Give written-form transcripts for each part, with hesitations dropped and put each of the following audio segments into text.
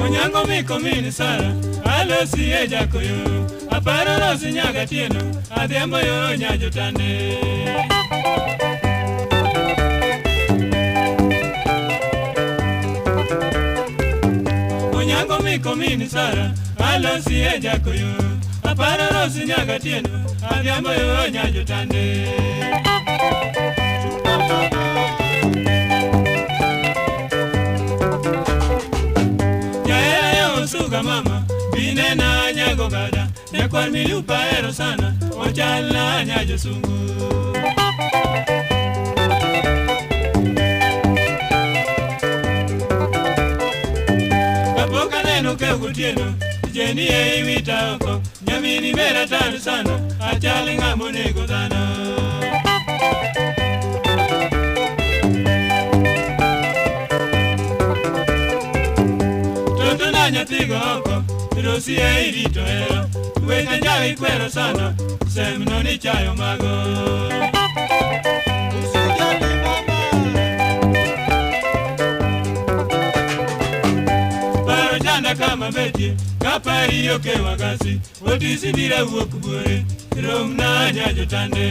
Onyango miko min Sara, alosi e jakoyo, aparo rosi nyaga tieno, adhiambo yo nyajotande. Onyango miko min Sara, alosi e jakoyo, aparo rosi nyaga tieno, adhiambo yo nyajotande. Jahera yo osuga mama, binena nyago gada, nyakwar milupa hero sana, ochalna nyajosungu. Kapok aneno kew gotieno, jeni e iwita oko, nyamini mera tar sana, achal ng'ama onego dhano. Toto na nyathigo oko, rosi e irito hero, weche njaga ikwero sana, semno ni chayo mago. Usijali mama. Paro chanda kama betie, kapari okewa gasi, otisi bira wuok buore, romna nyajotande.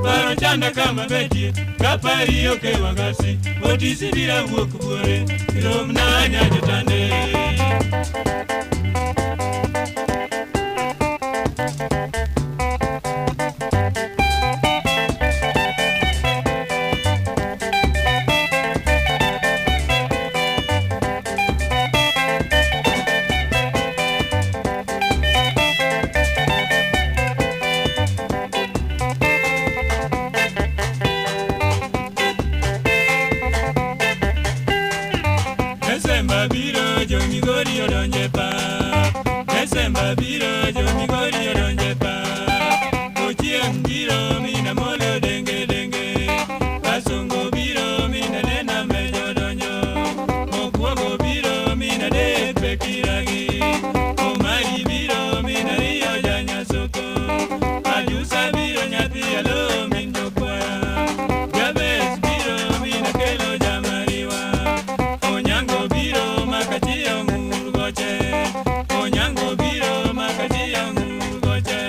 Paro chanda kama betie, kapari okewa gasi, otisi bira wuok buore, romna nyajotande. Desemba biro, jo Migori odonje pap. Desemba biro, jo Migori odonje pap. Ochieng' biro, mina molo denge denge. Kasongo biro, mina nena mejo donjo. Okuogo biro, mina dek pekiragi. Omari biro, mina riyo janyasoko. Ajusa biro, nyathi alo min jokwaya. Jabes biro, mina kelo jamariwa. Onyango biro makachiyo ng'ur goche. Onyango biro makachiyo ng'ur goche.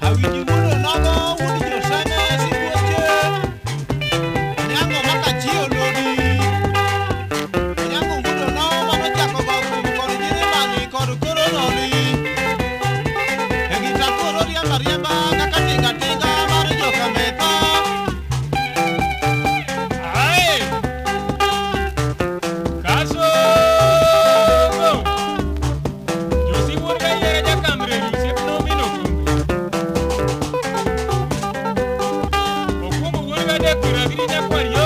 Awinji wuono nogo wuod Joseme sibuoche. Onyango makachiyo lodi. Onyango wuono no manochako go thum kod nyirimani kod koro noli. E gita koro riemba riemba kaka tinga tinga mar jokametha. Kasongo! Josibuor ka yiere jakamreri osiepne omino kombe. Okwongo wuod Gadek piero abiriyo nyakwar yo